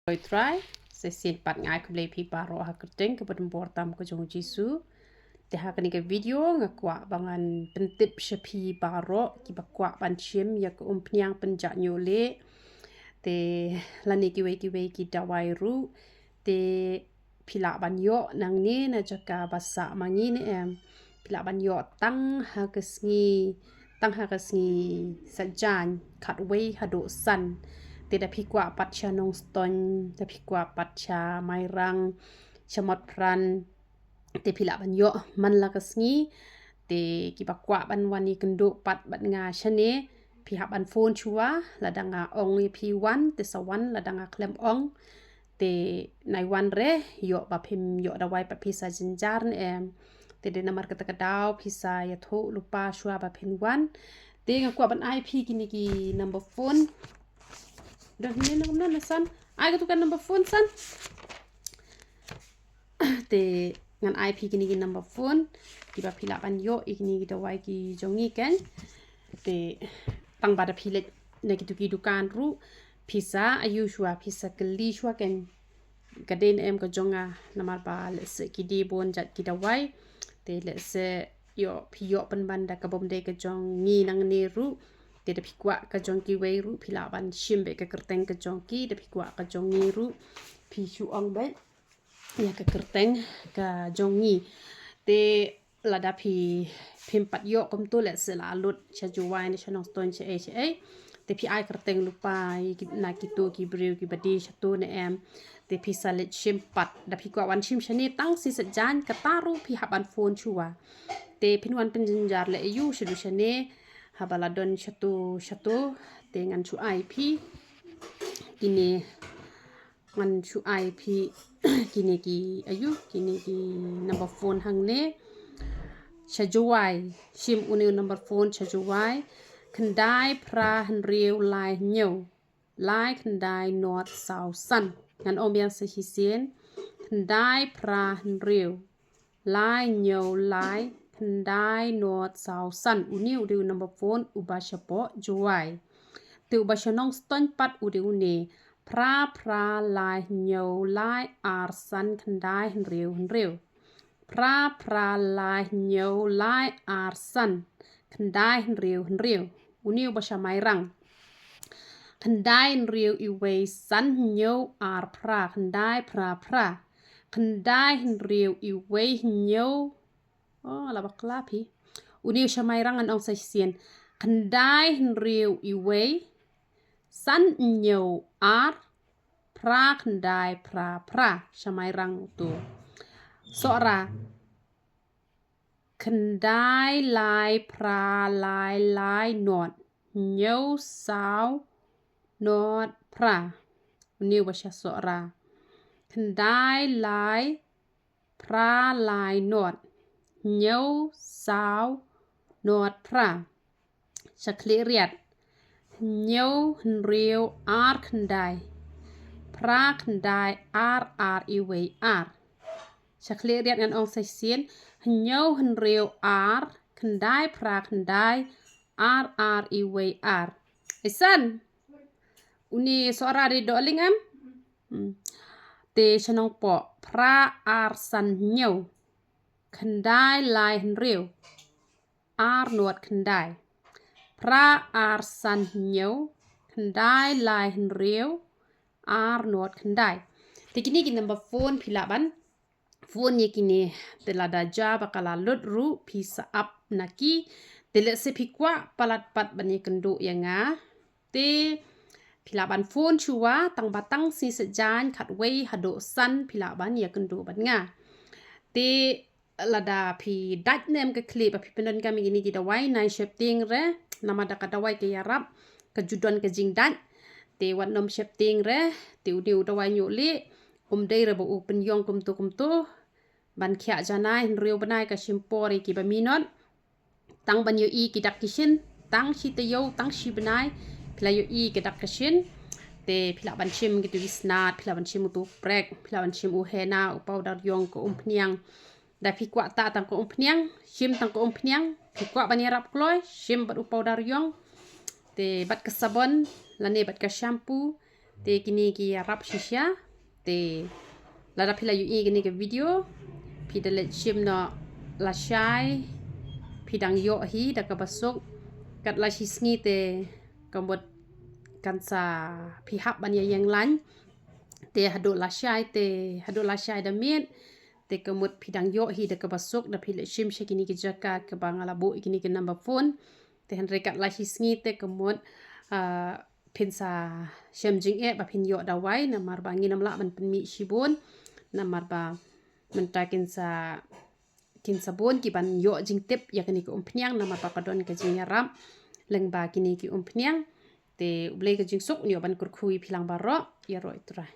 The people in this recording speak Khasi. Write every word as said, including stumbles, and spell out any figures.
Oi Trai, sa shisien pat nga ai khublei phi baroh ha ka kyrteng kaba donbor tam ka jong u Jisu. Te ha kane ka video nga kwah ba ngan pyntip sha phi baroh kiba kwah ban shim ïa ka umphniang pynjah ñiuh lieh. Te lane kiwei kiwei ki dawai ruh. Te phi lah ban ïoh nangne na jaka ba sah ma ngi ne em. Phi lah ban ïoh tang ha ka sngi, tang ha ka sngi Saitjaiñ khatwei haduh san. Te da phi kwah pat sha Nongstoiñ, da phi kwah pat sha Mairang, sha Motphran, te phi lah ban ïoh man la ka sngi. Te kiba kwah ban wan ïakynduh pat bad nga shane, phi hap ban phone shuwa, lada nga ong ïa phi wan te sa wan, lada nga khlem ong te nai wan re, ïoh ba phim ïoh dawai pat phi sa jynjar ne em. Te dei namar kata ka daw phi sa ïathuh lypa shuwa ba phin wan. Te nga kwah ban ai phi kine ki number phone. Don hangne na kumno na san. Ai katu ka number phone san. Te ngan ai phi kine ki number phone kiba phi lah ban ïoh ïa kine ki dawai ki jong ngi kan. Te tang ba da phi leit na kitu ki dukan ruh, phi sa ïoh shuwa, phi sa kylli shuwa kan. Ka dei ne em ka jong nga, namar ba lehse ki dei bun jait ki dawai. Te lehse ïoh phi ïoh pynban da ka bym dei ka jong ngi nangne ruh. Te da phi kwah ka jong kiwei ruh phi lah ban shim beit ka kyrteng ka jong ki, da phi kwah ka jong ngi ruh phi shu ong beit ïa ka kyrteng ka jong ngi. Te lada phi phim pat ïoh kumtu, lehse la lut sha Jowai ne sha Nongstoiñ shaei shaei, te phi ai kyrteng lypa ïa ki, na kitu ki briew kiba dei shatu ne em. Te phi sa leit shim pat, da phi kwah wan shim shane tang sngi Saitjaiñ, kata ruh phi hap ban phone shuwa. Te phin wan pynjynjar leh aiu shadu shane, haba la don shatu shatu. Te ngan shu ai phi kine, ngan shu ai phi kine ki, aiu, kine ki number phone hangne. Sha Jowai, shim une u number phone sha Jowai, khyndai phra hynriew lai hynñiew lai khyndai nod saw san. Ngan ong biang sa shisien, khyndai phra hynriew lai hynñiew lai khyndai nod saw san. Une u dei u number phone uba shapoh Jowai. Te uba sha Nongstoiñ pat u dei une, phra phra lai hynñiew lai ar san khyndai hynriew hynriew. Phra phra lai hynñiew lai ar san khyndai hynriew hynriew. Une uba sha Mairang, khyndai hynriew iwei san hynñiew ar phra, khyndai phra phra. Khyndai hynriew iwei hynñiew. Oh, la bakla phi. Une u sha Mairang ngan ong sa shisien, khyndai hynriew iwei san hynñiew ar phra khyndai phra phra. Sha Mairang utu. Sohra, khyndai lai phra lai lai nod hynñiew saw nod phra. Une uba sha Sohra, khyndai lai phra lai nod hynñiew saw nod phra. Sha Khliehriat, hynñiew hynriew ar khyndai phra khyndai ar ar iwei ar. Sha Khliehriat ngan ong sa shisien, hynñiew hynriew ar khyndai phra khyndai ar ar iwei ar. Isan, une Sohra dei dohling em? Hmm. Te sha Nongpoh, phra ar san hynñiew khyndai lai hynriew ar nod khyndai. Phra ar san hynñiew khyndai lai hynriew ar nod khyndai. Te kine ki number phone phi lah ban phone ïa kine. Te lada jia ba ka la lut ruh phi sa ap na ki. Te lehse phi kwah palat pat ban ïakynduh ïa nga, te phi lah ban phone shuwa, tang ba tang sngi Saitjaiñ khatwei haduh san phi lah ban ïakynduh bad nga. Te lada phi dait ne em ka khlieh ba phi pyndonkam ïa kine ki dawai, nai sheptieng re, namar da ka dawai ka ïarap ka ju don ka jingdait. Te wat nym sheptieng re. Te une u dawai ñiuh lieh um dei re ba u pynïong kumto kumto ban khiah janai, hynriew bnai ka shim por ïa kiba minot. Tang ban ïohi ki dak ki shin, tang shi taïew, tang shi bnai phi la ïohi ki dak ki shin. Te phi lah ban shim kitu ki snat, phi lah ban shim utu u prek, phi lah ban shim u henna, u powder ïong, ka umphniang. Da phi kwah tah tang ka umphniang, shim tang ka umphniang. Phi kwah ban ïarap kloi, shim bad u powder ïong. Te bad ka sabon lane bad ka shampoo. Te kine ki ïarap shisha. Te lada phi la ïohi kine ki video, phi da leit shim noh lashai, phi dang ïoh hi da kaba suk. Katba la shisngi te ka mut kan sa, phi hap ban ïa ïeng lain. Te haduh lashai te, haduh lashai da miet. Te ka mut phi dang ïoh hi da kaba suk, da phi leit shim sha kine ki jaka kaba nga la buh ïa kine ki number phone. Te hynrei katba la shisngi te ka mut, ah, phin sa shem jingeh ba phin ïoh dawai, namar ba ngin ym lah ban pynmih shibun, namar ba mynta kin sa, kin sa bun ki ban ïoh jingtip ïa kane ka umphniang, namar ba ka don ka jingïarap lyngba kine ki umphniang. Te U Blei ka jingsuk un ïoh ban kyrkhu ïa phi lang baroh, ïaroh ïa U Trai.